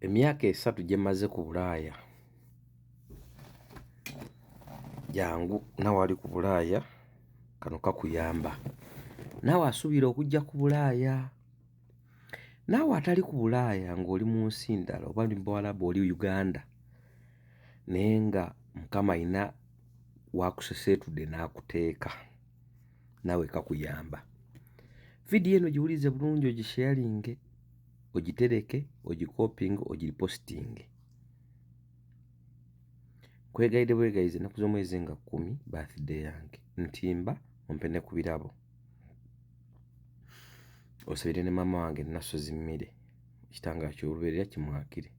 Emyaka 3 gye mmaze ku Bulaaya, jangu naawe ali ku Bulaaya kano kakuyamba. Naawe asuubira okujja ku Bulaaya, naawe atali ku Bulaaya ng'oli mu nsi ndala oba oli mu Buwalabu oli Uganda naye nga Mukama alina w'akuseseetudde n'akuteeka naawe kakuyamba. Vidiyo eno giwulirize bulungi ogisheyalinge, ogitereke, ogikopinge, ogiripositinge. Nkwegayiride bwegayizi ennaku z'omwezi nga 10 birthday yange ntimba ompe ne ku birabo. Osabire ne maama wange Nassozi Mmire ekitangaala ky'olubeerera kimwakire.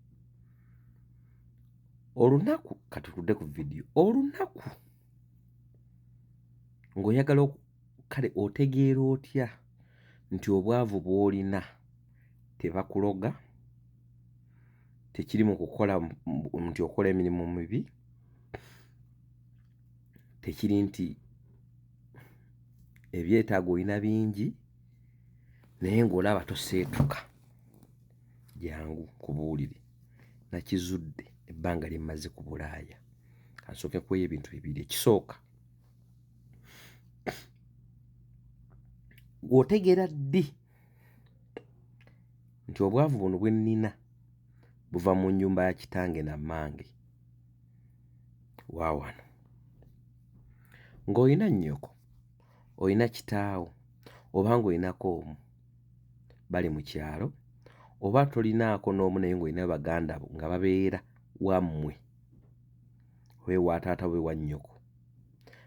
Olunaku kati tudde ku vidiyo. Olunaku ng'oyagala kale otegeera otya nti obwavu bw'olina tebakuloga, tekiri mu kukola nti okola emirimu mibi, tekiri nti ebyetaago olina bingi naye ng'olaba toseetuka. Jangu nkubuulire, nakizudde ebbanga lye mmaze ku Bulaaya. Kansooke nkuweeyo ebintu bibiri. Ekisooka, otegeera ddi nti obwavu buno bwe nnina buva mu nnyumba ya kitange na mmange wa wano? Ng'olina nnyoko, olina kitaawo oba ng'olinako omu bali mu kyalo oba tolinaako n'omu naye ng'olina baganda bo nga babeera wammwe oba ewa taata oba ewa nnyoko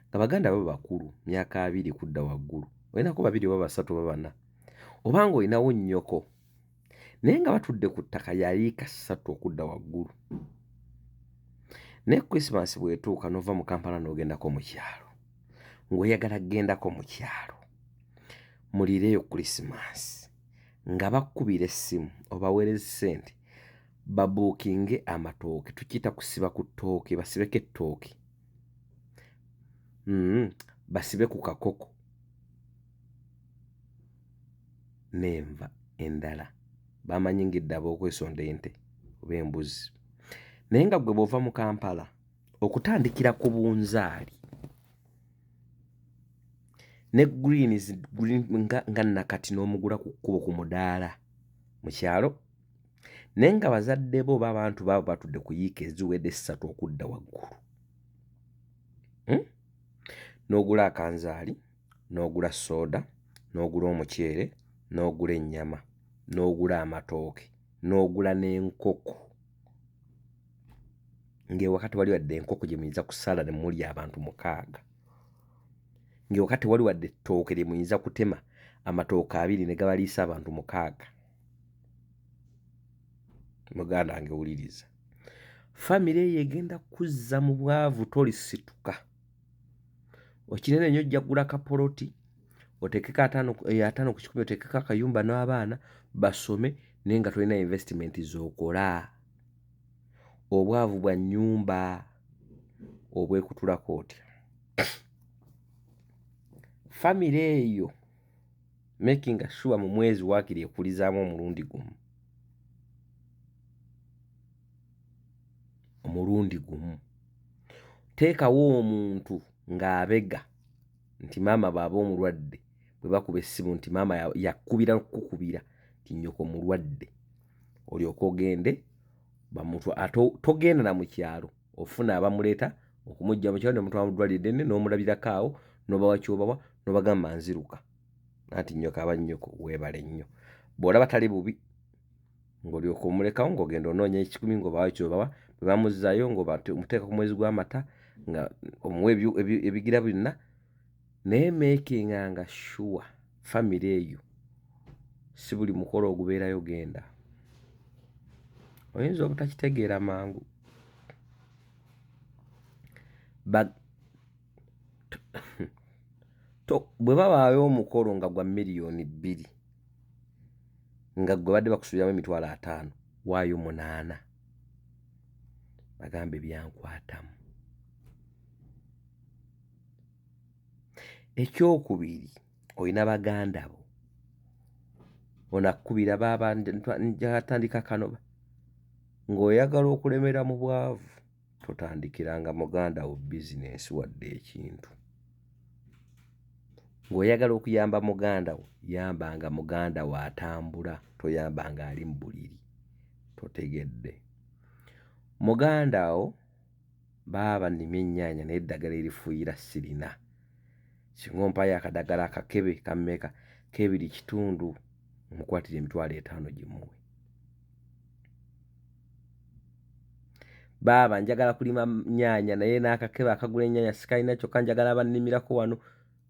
nga baganda bo bakulu myaka 20 kudda waggulu, olinako 2 oba 3 oba 4 oba ng'olinawo nnyoko naye nga batudde ku ttaka lya yiika 3 okudda waggulu. Naye Christmas bw'etuuka n'ova mu Kampala n'ogendako mu kyalo ng'oyagala kugendako mu kyalo muliireyo Christmas nga bakkubira essimu obaweereze ssente babuukinge amatooke, tukiyita kusiba ku ttooke, basibeko ettooke, basibe ku kakoko n'enva endala bamanyi ng'edda ab'okwesonda ente oba embuzi. Naye nga ggwe bw'ova mu Kampala okutandikira ku bunzaali ne greens green nga nakati n'omugula ku kkubo ku mudaala mu kyalo naye nga bazadde bo oba abantu baabo batudde ku yiika eziwedde 3 okudda waggulu, N'ogula akanzaali, n'ogula sooda, n'ogula omuceere, n'ogula ennyama, n'ogula amatooke, n'ogula n'enkoko ng'ewaka tewali wadde enkoko gye muyinza kusala ne mulya abantu 6, ng'ewaka tewali wadde ettooke lye muyinza kutema amatooke 2 ne gabaliisa abantu 6. Muganda wange wuliriza, famire eyo egenda kukuzza mu bwavu tolisituka. Okinene nnyo ojja kugula kapoloti oteekeko 50 ku 100 oteekeko akayumba n'abaana basome naye nga tolina investment z'okola. Obwavu bwa nnyumba obwekutulako otya? Famire eyo making sure mu mwezi waakiri ekulizaamu omulundi gumu. Omulundi gumu. Teekawo omuntu ng'abega nti maama bw'aba omulwadde bwe bakuba essimu nti maama yakubira kukubira nti nnyoko mulwadde olyoke ogende bamutwa togenda na mu kyalo ofuna abamuleeta okumuggya mu kyalo ne mutwala mu ddwaliro eddene n'omulabirako awo n'obawa ky'obawa n'obagamba nziruka anti nnyoko aba nnyoko weebale nnyo. Bw'olaba tali bubi ng'olyoka omulekawo ng'ogenda onoonya 1,000 ng'obawa ky'obawa bwe bamuzzaayo ng'omuteeka ku mwezi gw'amata nga omuwa ebigira byonna naye makinga sure famire eyo si buli mukolo ogubeerayo genda. Oyinza obutakitegeera mangu. Bwe babaayo omukolo nga gwa 2 miliyoni nga gwe badde bakusuubiramu emitwalo 50 waayo 8 bagambe byankwatamu. Ekyokubiri olina baganda bo onakkubira baaba njagala tandika kano. Ng'oyagala okulemera mu bwavu, totandikiranga muganda wo bizinensi wadde ekintu. Ng'oyagala okuyamba muganda wo, yambanga muganda wo atambula, toyambanga ali mu buliri. Totegedde. Muganda wo baaba nnima ennyaanya naye eddagala erifuuyira sirina. Singa ompaayo akadagala akakebe kammeka k'ebiri kitundu omukwatire 50,000 gimuwe. Baaba njagala kulima nnyaanya naye n'akakebe akagula ennyaanya sikalina kyokka njagala bannimirako wano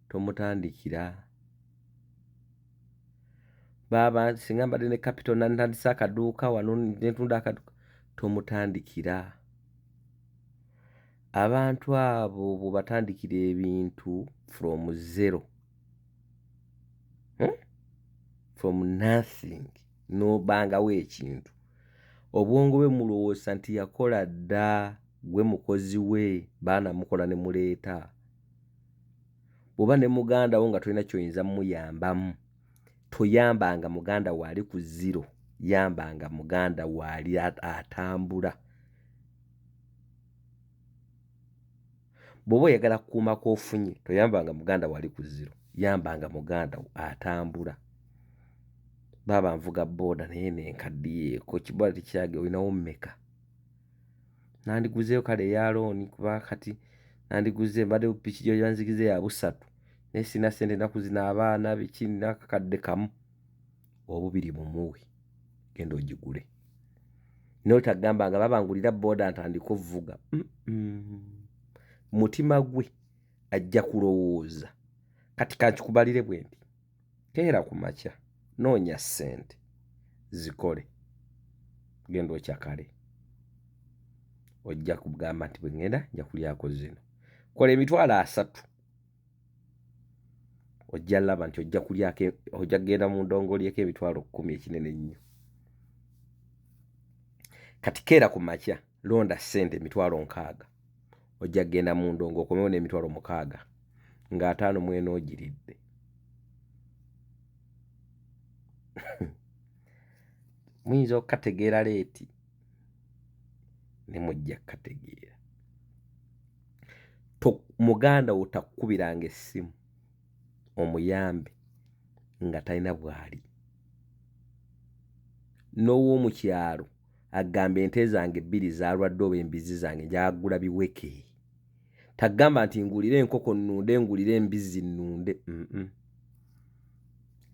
tomutandikira. Baaba singa mbadde ne kapito nantandise akaduuka wano ne ntunda akaduuka tomutandikira. Abantu abo bw'obatandikira ebintu from zero, From nothing n'obangawo ekintu obwongo bwe mulowooza nti yakola dda gwe mukozi we baana mukola ne muleeta bw'oba ne muganda wo nga tolina ky'oyinza muyambamu toyambanga muganda wo ali ku zero yambanga muganda wo ali atambula bw'oba oyagala kukuuma k'ofunye toyambanga muganda wo ali ku zero yambanga muganda wo atambula baaba nvuga booda naye nenkaddiyeeko kiboda tekyage olinawo mmeka nandiguzeeyo kale eya looni kuba kati nandiguze mbadde piki gyoyanzigize ya busatu naye sirina ssente ennaku zino abaana biki nina akakadde kamu obubiri bumuwe genda ogigule naye otagamba nga babangulira booda ntandika ovuga mutima gwe ajja kulowooza kati kankikubalire bwe nti keera ku makya noonya ssente zikole genda okyakale ojja kugamba nti bwe ŋŋenda nja kulyako zino kola 30,000 ojja laba nti ojja kulyako ojja kugenda mu ndongo olyeko 10,000 ekinene ennyo kati keera ku makya londa ssente 60,000 ojja kugenda mu ndongo okomewo n'emitwalo mukaaga ng'ataano mwena ogiridde muyinza okukategeera leeti ne mujja kukategeera muganda wo takukubiranga essimu omuyambe nga talina bw'ali n'ow'omu kyalo agamba ente zange bbiri zaalwadde oba embizzi zange njagula biweke tagamba nti ngulire enkoko nnunde ngulire embizzi nnunde mm -mm.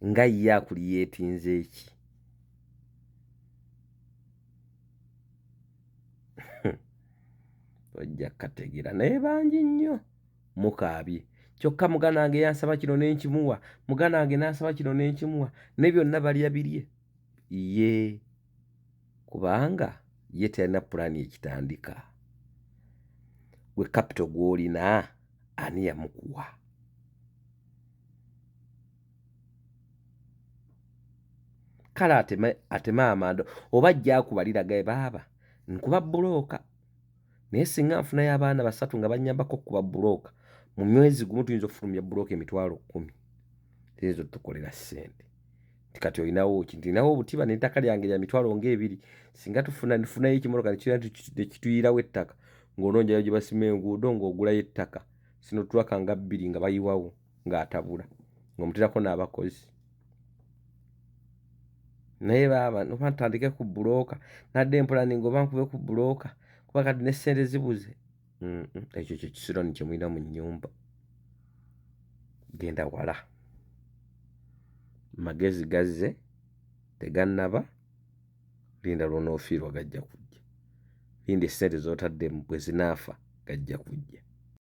Nga ye akuliyeetinze eki ojja kukategeera naye bangi nnyo mukaabye kyokka muganda wange yansaba kino nenkimuwa muganda wange nansaba kino nenkimuwa ne byonna balya birye ye kubanga ye talina pulaani ekitandika gwe kapito gw'olina ani yamukuwa kale ateme ateme amanda oba ajja akubalira gaye baaba nkuba bulooka naye singa nfunayo abaana basatu nga banyambako okukuba bulooka mu mwezi gumu tuyinza okufulumya bulooka 10,000 ziyinza otukolera ssente nti kati olinawo ki nti ninawo obutiba n'ettaka lyange lya mitwalo ng'ebiri singa tufuna nfunayo ekimotoka nekituyirawo ettaka ng'onoonyayo gye basima enguudo ng'ogulayo ettaka sinotulaka nga bbiri nga bayiwawo ng'atabula ng'omuterako n'abakozi naye baaba oba ntandike ku bulooka nadde empulani nga oba nkube ku bulooka kuba kati ne ssente zibuze ekyo kye kisironi kye mulina mu nnyumba genda wala magezi gazze tegannaba linda lw'onoofiirwa gajja kujja linda essente z'otaddemu bwe zinaafa gajja kujja.